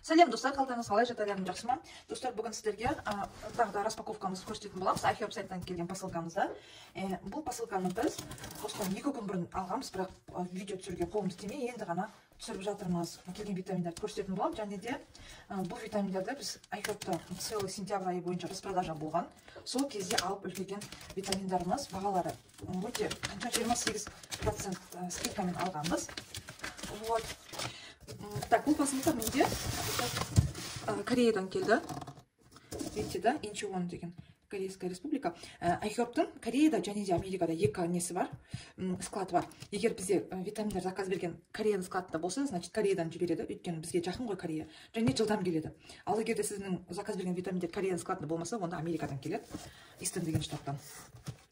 Сәлем, достар, қалдарыңыз қалай, жағдайларыңыз жақсы ма? Достар, бүгін сіздерге тағы да распаковкамызды көрсететін боламыз. iHerb сайтынан келген посылкамызды. Бұл посылканы біз осыдан 2 күн бұрын алғанбыз, бірақ видео түсіруге қолымыз тимей, енді ғана түсіріп жатырмыз. Келген витаминдерді көрсететін боламын. Және де бұл витаминдерді біз iHerb'та целый сентябрь айы бойынша распродажа болған. Сол кезде алып үлгерген витаминдарымыз. Бағалары өте қанша, 28% скидкамен алғанбыз. Вот. Так, бұл посылка менде Кореядан келді. Видите, да, Инчуон деген Корейская Республика. iHerb'тың Кореяда және де Америкада екі несі бар, склады бар. Егер бізде витаминдер заказ берген Кореяның складында болса, значит, Кореядан жібереді, өйткені бізге жақын ғой Корея. Және жылдам келеді. Ал егер де сіздің заказ берген витаминдер Кореяның складында болмаса, онда Америкадан келеді. Истон деген штаттан.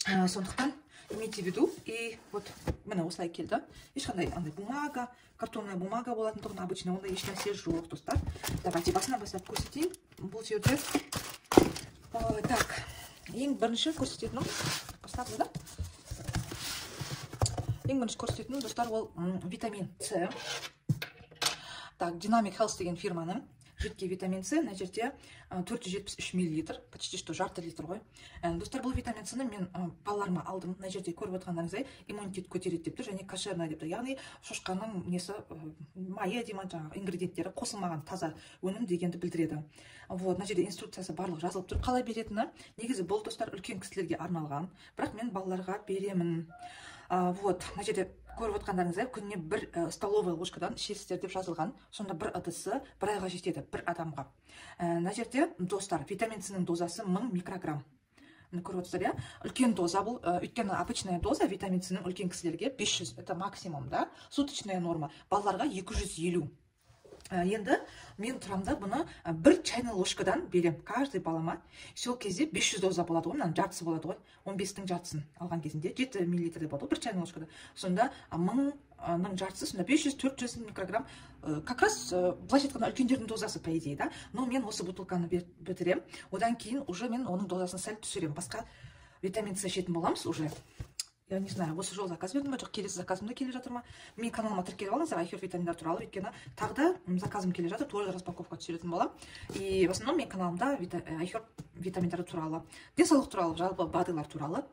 Сондықтан имейте в виду. И вот міне, осылай келді. Ешқандай андай бумага, картонная бумага болатын тұғын обычно, ондай ешнәрсе жоқ, достар. Давайте басынан бастап көрсетейін. Бұл жерде так, ең бірінші көрсететінім, поставлю, да? Ең бірінші көрсететінім, достар, ол витамин С. Так, Dynamic Health деген фирманың жидкий витамин С. Мына жерде 473 миллилитр, почти что жарты литр ғой. Достар, бұл витамин С-ны мен балаларыма алдым. Мына жерде көріп отырғандарыңыздай, иммунитет көтереді деп тұр және кошерный деп тұр, яғни шошқаның несі, майы дей ма, жаңағы ингредиенттері қосылмаған таза өнім дегенді білдіреді. Вот, мына жерде инструкциясы барлығы жазылып тұр, қалай беретіні. Негізі бұл, достар, үлкен кісілерге арналған, бірақ мен балаларға беремін. Вот, мына жерде көріп отқандарыңыздай, күніне бір столовая ложкадан ішесіздер деп жазылған. Сонда бір ыдысы бір айға жетеді бір адамға. Мына жерде, достар, витамин С-ның дозасы 1000 микрограмм. Міне, көріп отырсыздар, иә, үлкен доза бұл, өйткені обычная доза витамин С-ның үлкен кісілерге 500, это максимум, да, суточная норма. Балаларға 250. Енді мен тұрамын да, бұны бір чайный ложкадан беремін каждый балама. Сол кезде 500 доза болады ғой, мынаның жартысы болады ғой. 15-тің жартысын алған кезінде 7 миллилитрдей болады ғой бір чайный ложкада. Сонда мыңның жартысы, сонда 500-400 микрограмм. Как раз, былайша айтқанда, үлкендердің дозасы, по идее, да. Но мен осы бутылканы бітіремін, одан кейін уже мен оның дозасын сәл түсіремін, басқа витамин С ішетін боламыз уже. Я не знаю, осы жолы заказ бердім ба, жоқ, келесі заказым да келе жатыр ма. Менің каналыма тіркеліп алыңыздар iHerb витаминдар туралы, өйткені тағы да заказым келе жатыр, тоже распаковка түсіретін боламын. И в основном менің каналымда iHerb витаминдары туралы, денсаулық туралы, жалпы БАДылар туралы.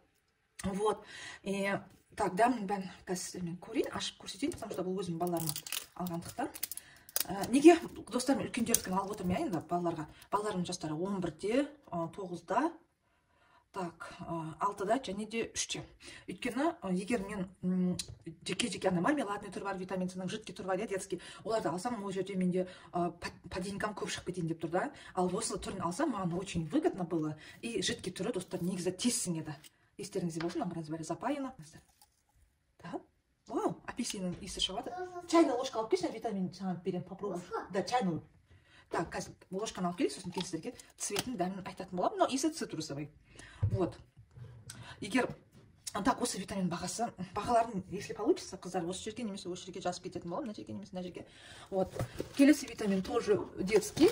Вот. И, так, дәмін бәрін қазір сіздермен көрейін, ашып көрсетейін, потому что бұл өзімнің балаларыма алғандықтан. Неге, достар, мен үлкендердікін алып отырмын, иә, енді балаларға? Балаларымның жастары 11-де, 9-да, так, 6-да және де 3-те. Өйткені егер мен жеке жеке ана мармеладный түрі бар витамин С-ның, жидкий түрі бар, иә, детский, оларды алсам, ол жерде менде по деньгам көп шығып кетейін деп тұр да. Ал осы түрін алсам, маған очень выгодно было. И жидкий түрі, достар, негізі тез сіңеді. Естеріңізде болсын, мына қараңыз, бәрі запаяно. Да? Вау, апельсиннің иісі шығып жатыр. Чайный ложка алып келші, витамин саған беремін, попробуй. Да, чайную. Так, қазір ложканы алып келейік, сосын кейін сіздерге цветін, дәмін айтатын боламын. Но иісі цитрусовый. Вот. Егер так, осы витамин бағасы, бағаларын, если получится, қыздар, осы жерге немесе осы жерге жазып кететін боламын, мына жерге немесе мына жерге. Вот. Келесі витамин тоже детский.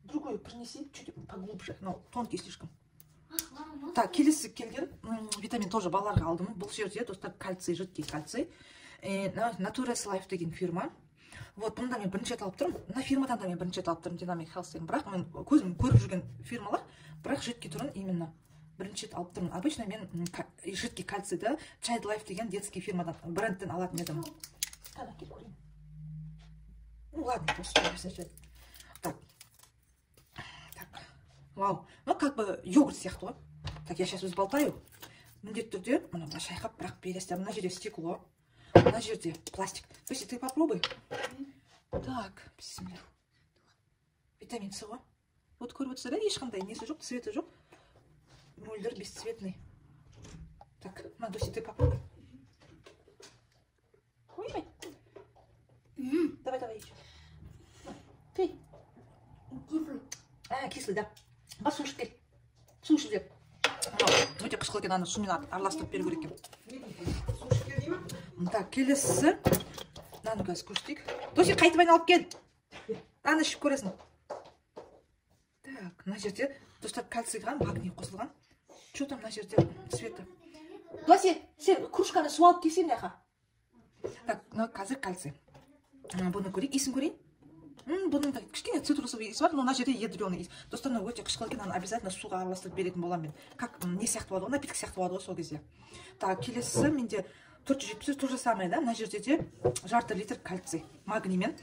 Другой принеси, чуть поглубже, но тонкий слишком. Так, келесі келген витамин тоже балаларға алдым. Бұл жерде, достар, кальций, жидкий кальций. Natura's Life деген фирма. Вот, бұны да мен бірінші рет алып тұрмын. Мына фирмадан да мен бірінші рет алып тұрмын, Dynamic Health деген. Бірақ мен көзім көріп жүрген фирмалар, бірақ жидкий түрін именно бірінші рет алып тұрмын. Обычно мен жидкий кальцийді Child Life деген детский фирмадан, брендтен алатын едім. Қане, кел, көрейін. Ну ладно, осы. Так. Так. Вау. Ну, как бы йогурт сияқты ғой. Так, я сейчас взболтаю. Міндетті түрде мына былай шайқап, бірақ бересіздер. Мына жерде стекло, мына жерде пластик. То есть ты попробуй. Так, бисмилля. Витамин С ғой. Вот, көріп отырсыздар, иә, ешқандай несі жоқ, цветі жоқ. Мөлдір, бесцветный. Так, на, Дуся, ты попробуй. Ой, давай, давай еще. Пей. Кислый. А, кислый, да. Бас, су ішіп кел. Су ішіп жеп. Мынау өте қышқыл екен, аны сумен араластырып беру керек екен. Су ішіп кел дей ма? Так, келесісі. Мынаны қазір көрсетейік. Доси, қайтып айналып кел. Мынаны ішіп көресің. Так, мына жерде, достар, кальцийға магний қосылған. Че там мына жерде цветі? Доси, сен кружканы су алып келсең мына жаққа. Так, мынау қазір кальций. Бұны көрейік, иісін көрейін. Бұның да кішкене цитрусовый иісі бар, но мына жерде ядреный иіс. Достар, мынау өте қышқыл екен, аны обязательно суға араластырып беретін боламын мен. Как не сияқты болады ғой, напиток сияқты болады ғой сол кезде. Так, келесі менде 470, то же самое, да, мына жерде де жарты литр кальций магниймен.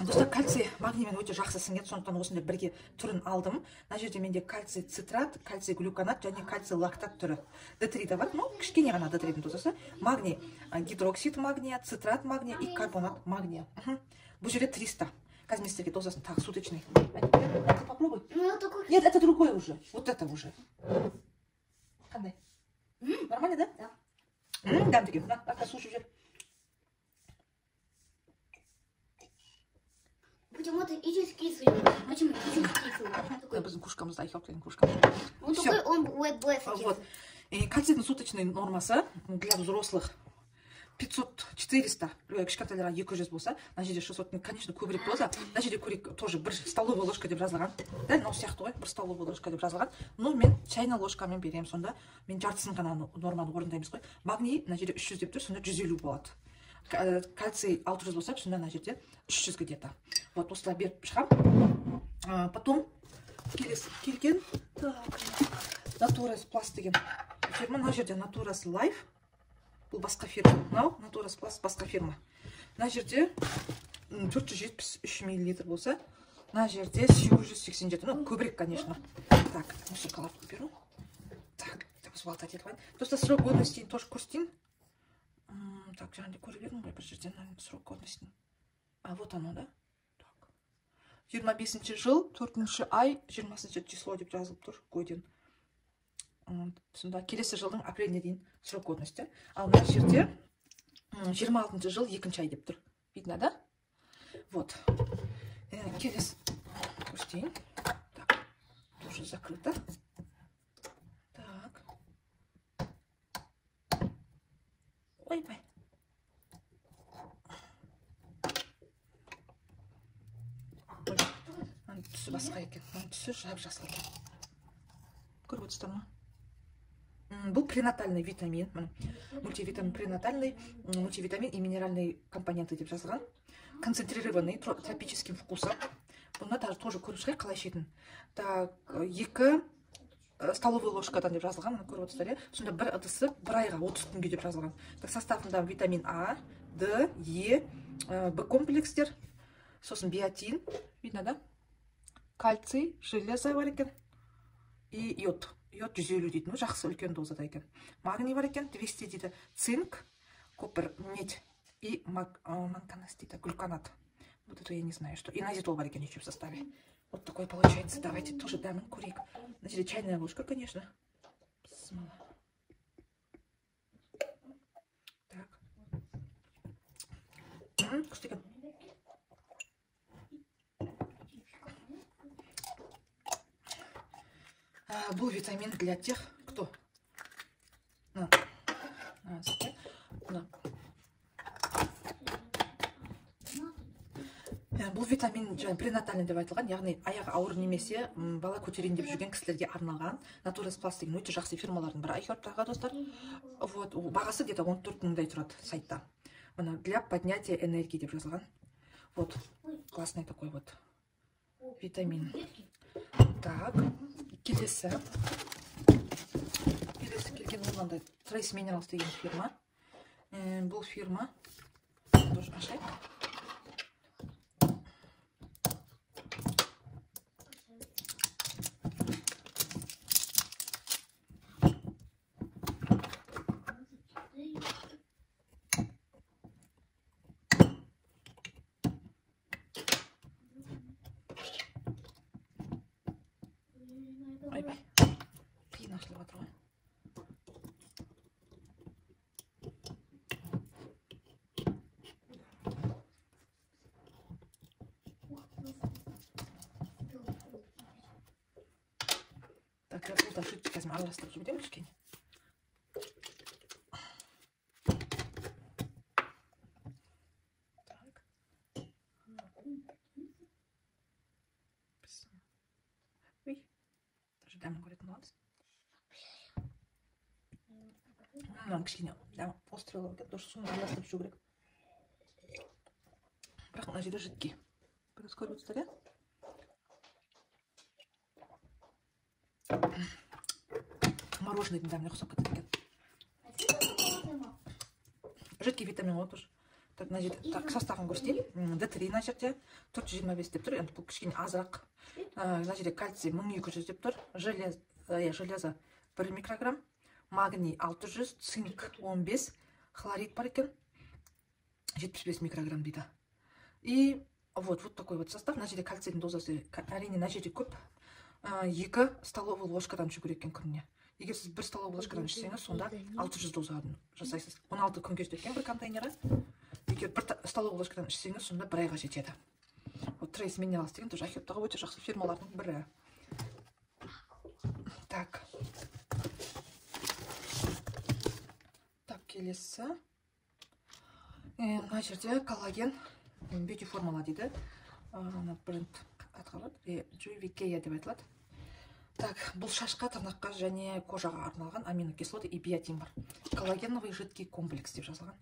Достар, кальций магниймен өте жақсы сіңеді, сондықтан осындай бірге түрін алдым. Мына жерде менде кальций цитрат, кальций глюконат және кальций лактат түрі. Д3 да бар, ну, кішкене ғана Д3-дің дозасы. Магний, гидроксид магния, цитрат магния и карбонат магния. Бұл жерде 300. Қазір мен сіздерге дозасын тағы суточный. Попробуй. Нет, это другой уже. Вот это уже. Қандай? Нормально, да? Да. Дәмді екен. На, арқа су ішіп жер. Почему-то иди кислый. Почему? Почему кислый? Такой. Біздің кружкамызда айхалп деген кружка. Он такой, он больше. Вот. Кальцийдің суточный нормасы для взрослых 500-400, кішкентайларға 200 болса, мына жерде 600, конечно, көбірек доза. Мына жерде көрейік, тоже бір столовая ложка деп жазылған. Дәл мынау сияқты ғой, бір столовая ложка деп жазылған. Но мен чайная ложкамен беремін, сонда мен жартысын ғана норманы орындаймыз ғой. Магний мына жерде 300 деп тұр, сонда 150 болады. Кальций 600 болса, сонда мына жерде 300 где-то. Вот осылай беріп шығамын. Потом келесі келген, так, Naturas Plus деген фирма, мына жерде Naturas Life. Бұл басқа фирма. Мынау Naturas Plus басқа фирма. Мына жерде 473 миллилитр болса, мына жерде 887. Ну, көбірек, конечно. Так, мусоркаларды беру. Так, взболтать етіп алайын. Достар, срок годности тоже көрсетейін. Так, жаңағыдай көріп едім ғой бір жерден срок годности. А, вот оно, да? Так. 25 жыл, 4 ай, 20 число деп жазылып тұр, годен. Сонда келесі жылдың апреліне дейін срок годности. Ал мына жерде 26 жыл 2 ай деп тұр. Видно, да? Вот. Келесі көрсетейін. Так, тоже закрыто. Так. Ойбай. Мынаның түсі басқа екен. Мынаның түсі жап-жасыл екен. Көріп отырсыздар ма? Бұл пренатальный витамин, мультивитамин пренатальный, мультивитамин и минеральные компоненты деп жазылған. Концентрированный тропическим вкусом. Бұны даже тоже көріп шығайық қалай ішетін. Так, 2 столовый ложкадан деп жазылған, мына көріп отырсыздар, иә? Сонда бір ыдысы бір айға 30 күнге деп жазылған. Так, составында витамин А, Д, Е, Б комплекстер, сосын биотин, видно, да? Кальций, железо бар екен и йод. Йод 150 дейді, ну жақсы үлкен дозада екен. Магний бар екен, 200 дейді. Цинк, копыр, медь и манганез дейді, глюконат. Вот это я не знаю, что. Инозитол бар екен еще в составе. Вот такой получается. Давайте тоже дәмін көрейік. Мына жерде чайная ложка, конечно. Смола. Так. Күшті екен. Бұл витамин для тех, кто... На. На. Бұл витамин пренатальный деп айтылған, яғни аяғы ауыр немесе бала көтерейін деп жүрген кісілерге арналған. Naturas Plus деген өте жақсы фирмалардың бірі iHerb-тағы, достар. Вот, бағасы где-то 14 мыңдай тұрады сайтта. Мына для поднятия энергии деп жазылған. Вот, классный такой вот витамин. Так, келесі. Келесі келген ол мынандай Trace Minerals деген фирма. Бұл фирма тоже ашайық. Ойбай, қиын ашылып жатыр ғой. Так, бұл да жидкий, қазір араластырып жіберемін кішкене. Так. Ой, даже дәмін көретін боламыз. Мынаның кішкене дәмі острый екен, тоже сумен араластырып ішу керек. Бірақ мына жерде жидкий. Біраз көріп отырсыздар, иә? Мороженыйдың дәміне ұқсап кетеді екен. Жидкий витамин ғой тоже. Так, мына жерде, так, составын көрсетейін. Д3 мына жерде 425 деп тұр. Енді бұл кішкене азырақ. Мына жерде кальций 1200 деп тұр. Железо 1 микрограмм. Магний 600, цинк 15, хлорид бар екен 75 микрограмм дейді. И вот такой вот состав. Мына жерде кальцийдің дозасы әрине мына жерде көп. 2 столовый ложкадан ішу керек екен күніне. Егер сіз 1 столовый ложкадан ішсеңіз, сонда 600 дозадан жасайсыз. 16 күнге жетеді екен бір контейнері. Егер 1 столовый ложкадан ішсеңіз, сонда 1 айға жетеді. Вот Trace Minerals деген тоже Ахептағы өте жақсы фирмалардың бірі. Так. Так, келесі. Мына жерде коллаген бьюти формула дейді. Ана бренд атқарады. Juvicea деп айтылады. Так, бұл шашқа, тырнаққа және кожаға арналған аминокислоты и биотин бар. Коллагеновый жидкий комплекс деп жазылған.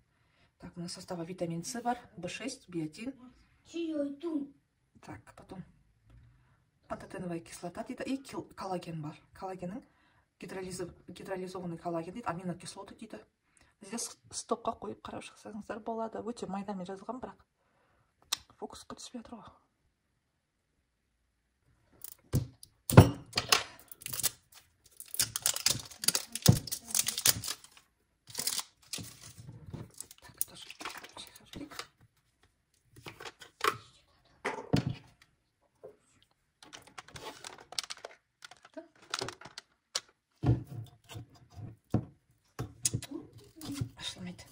Так, мына состава витамин С бар, В6, биотин. Так, потом пантотеновая кислота дейді и коллаген бар. Коллагеннің гидролизованный коллаген дейді, аминокислоты дейді. Здесь стопқа қойып қарап шықсаңыздар болады. Өте майдамен жазылған, бірақ фокусқа түспей жатыр ғой. Так, тоже жейік. Ашылмайды.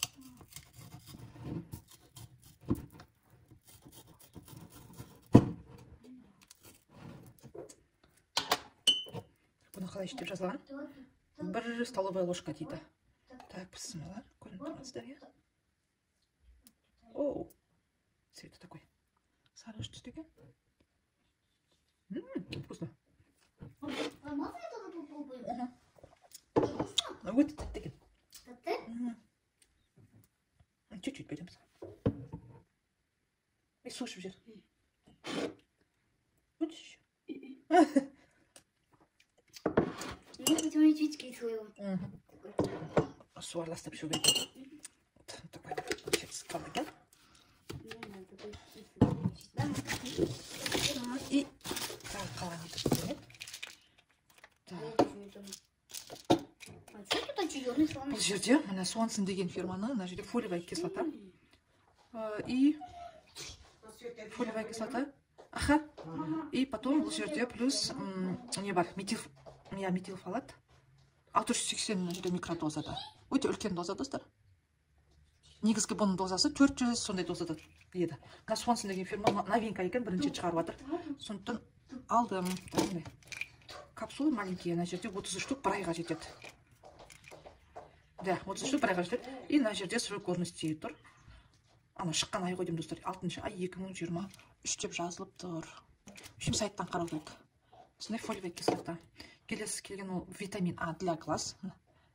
Бұны қалай іш деп жазылған? 1 столовая ложка дейді. Так, бісміллә, көрініп тұрмасыздар, иә? Оу, цветі такой сарғыш түсті екен. Вкусно. Можно я тоже попробую? Өте тәтті екен. Тәтті? Чуть-чуть береміз. И су ішіп жер. Хочешь еще? Может быть, он чуть кислый. Су араластырып ішу керек. Вот такой получается коллаген. И так, қалған не. Так. Бұл жерде мына Swanson деген фирманың мына жерде фолиевая кислота. И фолиевая кислота. Аха. И потом бұл жерде плюс не бар, метилфолат. 680 мына жерде микродозада. Өте үлкен доза, достар. Негізгі бұның дозасы 400 сондай дозада еді. Мына Swanson деген фирма новинка екен, бірінші шығарып жатыр. Сондықтан алдым. Капсулы маленькие, мына жерде 30 штук бір айға жетеді. Да, 30 штук бір айға жетеді. И мына жерде срок годности тұр. Ана шыққан ай ғой деймін, достар. 6 ай 2023 деп жазылып тұр. В общем, сайттан қарау керек. Осындай фолиевая кислота. Келесі келген ол витамин А для глаз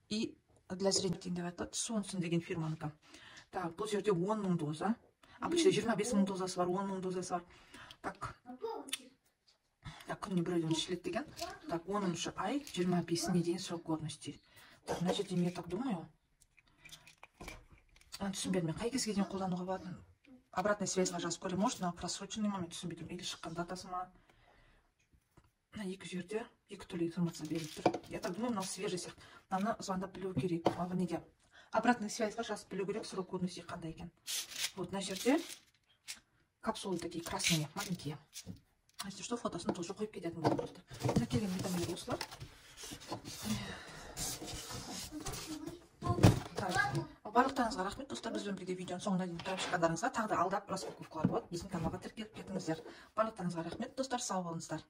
и для зрения деп айтылады. Swanson деген фирманікі. Так, бұл жерде 10 000 доза. Обычно 25 000 дозасы бар, 10 000 дозасы бар. Так. Так, күніне біреуден ішіледі деген. Так, 10 ай 25-іне дейін срок годности. Так, мына жерде мен так думаю. Түсінбедім мен, қай кезге дейін қолдануға болады? Обратная связьға жазып көремін. Может, мынау просроченный ма, мен түсінбедім. Или шыққан датасы ма? Мына екі жерде екі түрлі информация беріліп тұр. Я так думаю, мынау свежий сияқты. Мынаны звондап білу керек. Неге? Обратная связьға жазып білу керек, срок годности қандай екен. Вот, мына жерде капсулы такие красные, маленькие. Если что, фотосын тоже қойып кететін болады, достар. Мына келген витаминдер осылар. Так, барлықтарыңызға рахмет, достар. Бізбен бірге видеоның соңына дейін қарап шыққандарыңызға тағы да алдап распаковкалар болады. Біздің каналға тіркеліп кетіңіздер. Барлықтарыңызға рахмет, достар. Сау болыңыздар.